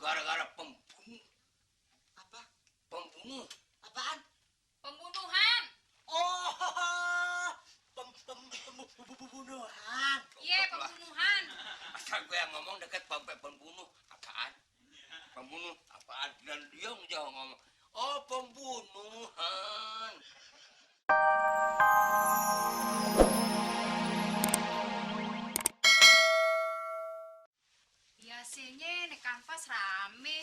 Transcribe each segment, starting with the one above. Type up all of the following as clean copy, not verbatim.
gara-gara pembunuh. Apa? Pembunuh. Apaan? Pembunuhan. Oh, pembunuhan. Iya, pembunuhan. Asal gue yang ngomong deket sampai pembunuh. Apaan? Pembunuh apaan? Dan dia jauh ngomong, oh pembunuhan. Biasanya nih kanvas rame.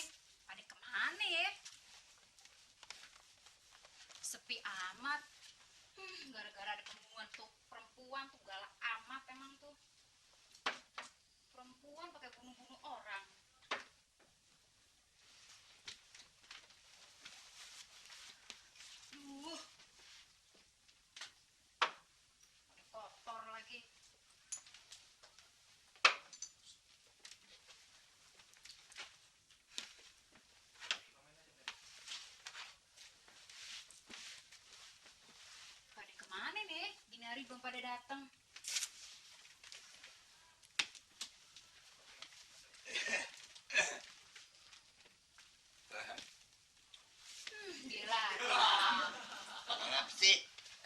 Pada kemana ya? Sepi amat. Gara-gara ada pembunuhan tuh perempuan tuh galak amat emang tuh. Perempuan pakai bunuh-bunuh orang. Pada kotor lagi. Pada kemana nih? Gini hari belum pada datang. Gila. Kenapa sih?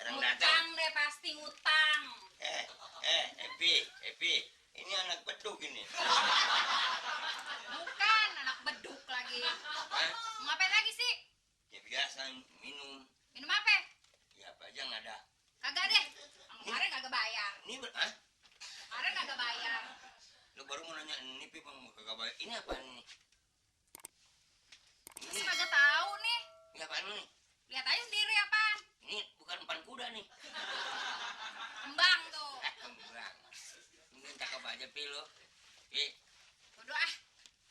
Orang datang. Ngutang deh pasti ngutang. Epi, ini anak beduk ini. Bukan anak beduk lagi. Hah? Ngapain lagi sih? Ya biasa minum. Minum apa? Ya apa aja nggak ada. Kagak deh. Kemarin kagak bayar. Ini ah? Kemarin kagak bayar. Lu baru mau nanya ini pi bang kagak bayar. Ini apa nih? Masih kagak tahu nih. Ini apaan lu nih? Lihat aja sendiri apaan. Ini bukan empan kuda nih. Kembang tuh. Kembang. Mungkin cakep aja pi lu. Bodoh ah.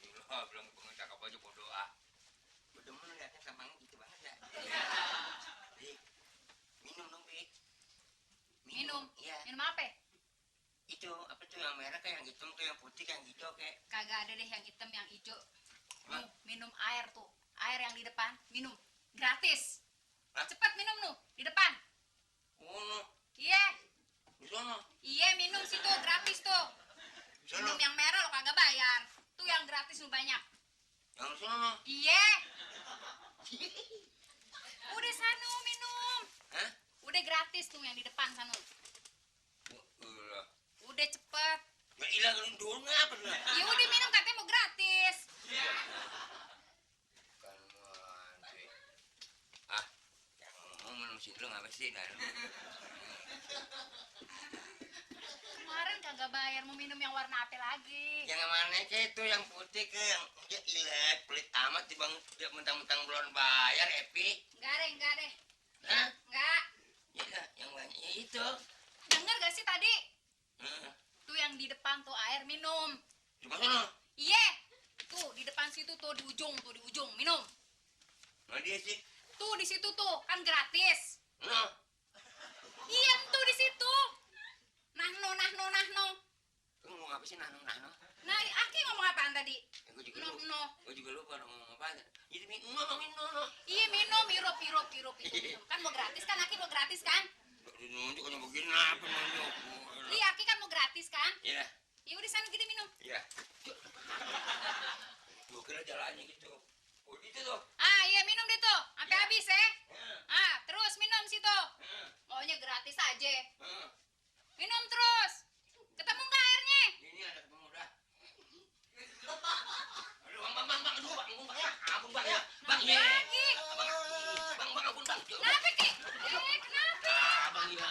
Lo belum cakep aja bodoh ah. Gue demen liatnya kembangnya gitu banget ya. Pi, minum dong pi. Minum. Iya. Minum apa? Itu apa tuh yang merah kayak yang hitam tuh yang putih kayak yang hijau kayak. Kagak ada deh yang hitam yang hijau. Hah? Minum air tuh. Air yang di depan. Minum. Gratis. Hah? Cepat minum nu. Di depan. Oh no, Iya. di sono. Iya minum situ. Gratis tuh. Di sono. Minum yang merah lo kagak bayar. Tuh yang gratis lu banyak. Yang di sono. Iya. Udah sanu minum. Hah? Udah gratis tuh yang di depan sanu. Ulah. Udah cepet. Nggak hilang dulu apa tuh? Ya udah minum katanya mau gratis. Kan manci. Ah, yang ngomong minum situ ngapa sih dan? Kemarin kagak bayar mau minum yang warna apa lagi? Yang mana ke itu yang putih ke yang ya ilah pelit amat bang dia mentang-mentang belum bayar Epi. Enggak deh. Hah? Enggak. Ya yang banyak itu. Dengar gak sih tadi? Heeh. Tuh yang di depan tuh air minum. Coba sono. Iya. Tuh di depan situ tuh di ujung minum. Nah dia sih. Tuh di situ tuh kan gratis. No. Iya tuh di situ. Nahno. Kamu ngomong apa sih nah? Nah, Aki ngomong apaan tadi? Gue juga No, lupa. no. Gue juga lupa ngomong apa. Jadi no. Iya minum, irup. Kan mau gratis kan, Aki mau gratis kan? Nunjuk aja begini apa nunjuk. Iya, Aki kan mau gratis kan? Iya. Ya udah sana gini minum. Iya. Gue kira jalannya gitu. Oh gitu tuh. Ah, iya minum deh tuh, sampai habis ya. Heeh. Ah, terus minum situ. Heeh. Maunya gratis aja. Heeh. Minum terus. Ketemu nggak airnya? Ini ada pemuda. Aduh, bang, aduh, ampun bang ya, bang ya, Lagi. bang, ampun bang. Kenapa Ki? Kenapa? Bang ya,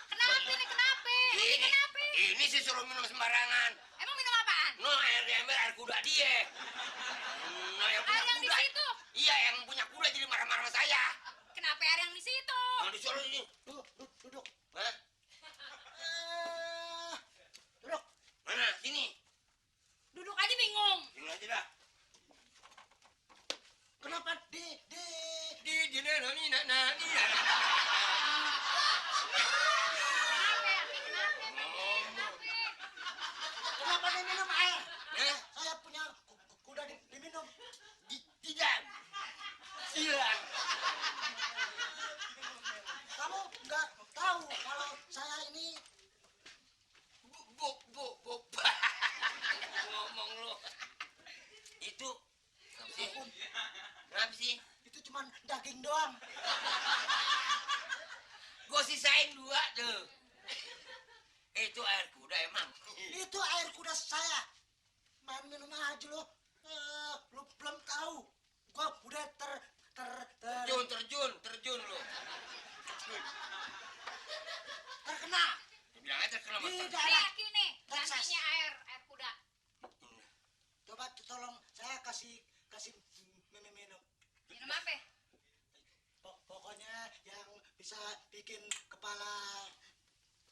Kenapa nih kenapa? Ini kenapa? Ini sih suruh minum sembarangan. Emang minum apaan? No air diambil air kuda dia. No yang punya Air yang di kuda. situ. Iya yang punya kuda jadi marah-marah sama saya. Kenapa air yang di situ? Yang disuruh ini. Duduk. Hah? Duduk. Mana? Sini. Duduk aja bingung. Sini aja dah. Kenapa Di nani. Kenapa ya? Kenapa? Kenapa diminum air? Hah? Saya punya kuda diminum. Tidak. Hilang. Kamu nggak tahu kalau saya ini Bu. Ngomong lu. Itu doang. Gue sisain 2 tuh. Itu air kuda emang. Itu air kuda saya. Main minum aja lo. Lu belum tahu. Gua udah Terjun lu. terkena Bilang aja terkena di motor. Nih daerah Aki nih, Texas. gantinya air kuda. Coba tolong saya kasih minum. Minum apa? Pokoknya yang bisa bikin kepala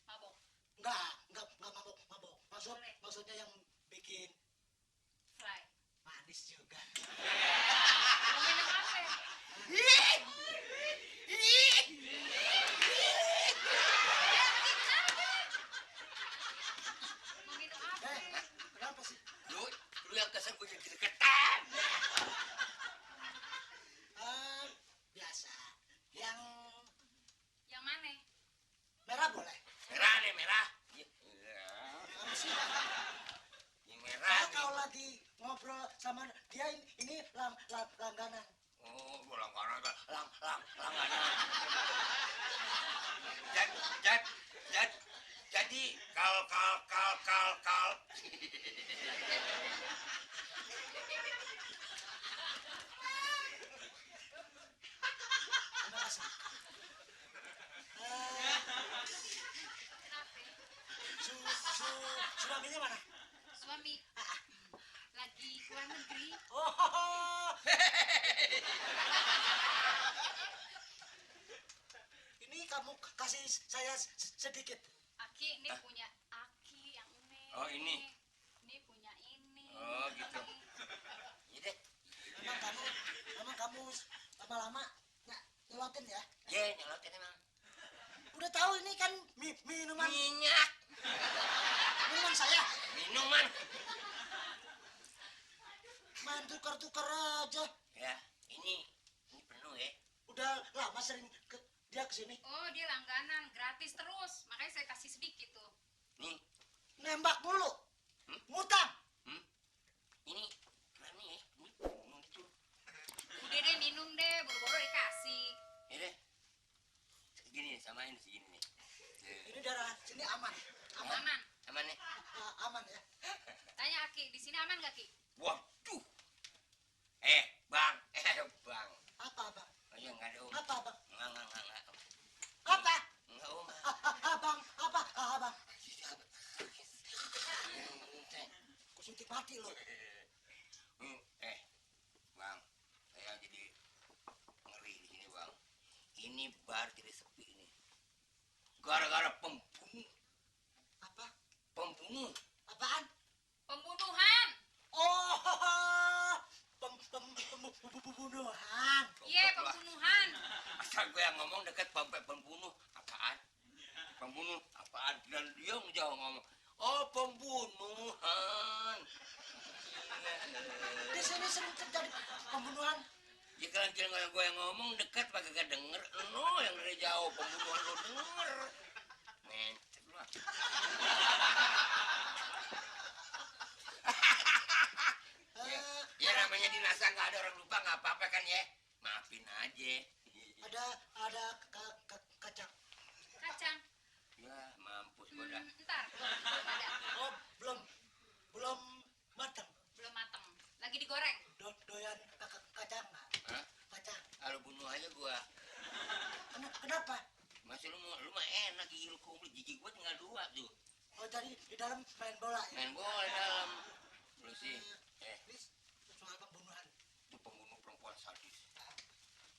Mabok. enggak mabok. Boleh. Maksudnya yang bikin Fly. manis juga. Mau minum apa? Mau minum apa? Kenapa sih? Lu yang kesel gue jadi deketan. Biasa. Yang Yang mana? merah boleh. Merah nih, merah. Apa sih? Yang merah Saya nih. kalau lagi ngobrol sama dia ini langganan. Oh, gue langganan. Langganan. Jadi kal. Terima kasih. Kenapa? Suaminya mana? Suami lagi keluar negeri. Oh, ini kamu kasih saya sedikit. Aki ini punya Aki yang ini. Oh, ini. Ini punya ini. Oh, gitu. Iya deh. Emang kamu lama-lama nyolotin ya? Ye, nyolotin emang. Udah tahu ini kan minuman Minyak. saya. Minuman. Main tukar-tukar aja. Ya, ini penuh ya. Udah lama sering dia kesini. Oh, dia langganan, gratis terus. Makanya saya kasih sedikit tuh. Nih, Nembak mulu. Ngutang. ini keren nih ya. Ini penuh gitu. Udah deh minum deh, buru-buru dikasih. Ya deh. Segini samain segini nih. Ini darah sini aman. Aman. Aman nih. Aman ya. Tanya Aki, di sini aman gak Ki? Waduh. Bang. Apa, Bang? Oh iya, enggak ada om. Apa, Bang? Enggak. Apa? Enggak om. Abang, apa? Abang. Kusuntik mati lo. Bang, saya jadi ngeri di sini bang. Ini bar jadi sepi nih. Gara-gara pembunuh. Apa? Pembunuh. Apaan? Pembunuhan. Oh, pembunuhan. Iya, pembunuhan. Asal gue yang ngomong dekat sampai pembunuh. Apaan? Pembunuh apaan? Dan dia jauh ngomong. Oh, pembunuhan. Di sini sering terjadi pembunuhan. Jika gue yang ngomong dekat pakai gak denger. No, yang dari jauh pembunuhan lo denger. Mencet lah. Ya namanya di NASA nggak ada orang lupa nggak apa-apa kan ya. Maafin aja. Ada kacang. Kacang. Ya mampus gue dah. Ntar, belum ada. Oh, belum matang. Belum mateng. Lagi digoreng. Doyan kacang nggak? Hah? Kacang. Kalau bunuh aja gua. Kenapa? Masih lu mah enak gigi lu kumplit gigi gua tinggal 2 tuh. Oh, tadi di dalam main bola ya? Main bola di dalam. Lu sih. Ini soal pembunuhan. Itu pembunuh perempuan sadis.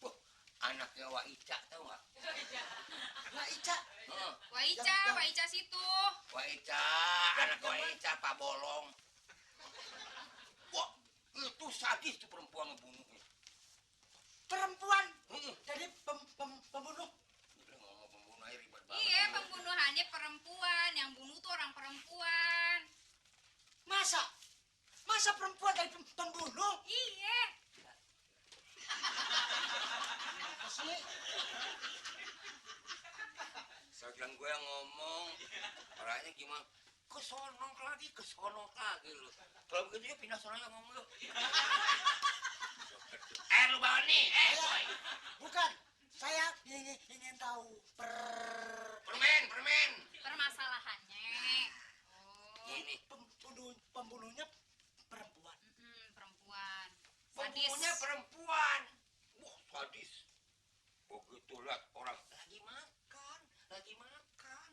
Wah, anaknya Wak Ica tau nggak? Nah, Ica. Heeh. Waica situ. Wak Ica, anak Wak Ica Pak Bolong. Wah, itu sadis tuh perempuan ngebunuhnya. Perempuan Heeh. jadi pembunuh. Udah ngomong pembunuh aja ribet banget. Iya, pembunuhannya perempuan. Yang bunuh tuh orang perempuan. Masa perempuan jadi pembunuh? Iya. Sini. Sekarang gue yang ngomong, orangnya gimana? Kesonok lagi lu. Kalau begitu ya pindah sana yang ngomong lu. Lu bawa nih, boy. Bukan. tuh lihat orang lagi makan, lagi makan,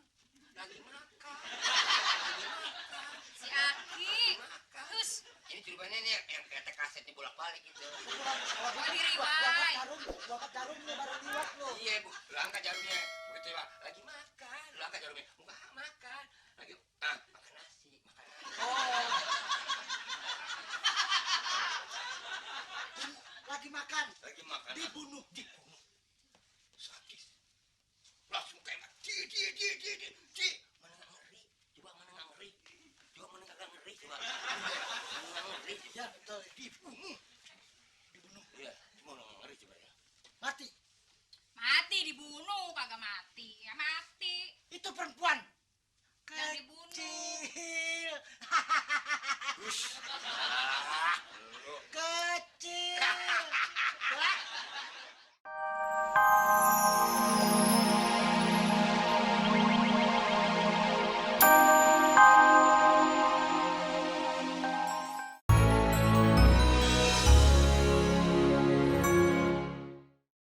lagi makan, lagi makan, Si Aki. makan. Terus Ini ceritanya nih yang kayak kaset nih bolak-balik gitu. gua di Gua rewind. angkat jarum lu baru liwat lu. Iya bu, lu angkat jarumnya. Begitu ya, lagi makan, lu angkat jarumnya. Enggak makan, lagi makan nasi, makan nasi. Oh. Lagi makan, Lagi makan. dibunuh. Sadis. Langsung kayak di. Mana nggak ngeri? Coba mana nggak ngeri? Coba mana nggak ngeri? Coba. Mana nggak ngeri? Ya betul, Dibunuh. dibunuh. Iya, cuma nggak ngeri coba ya. Mati. Mati dibunuh kagak mati. Ya mati. Itu perempuan. Yang dibunuh. Kecil. Ush.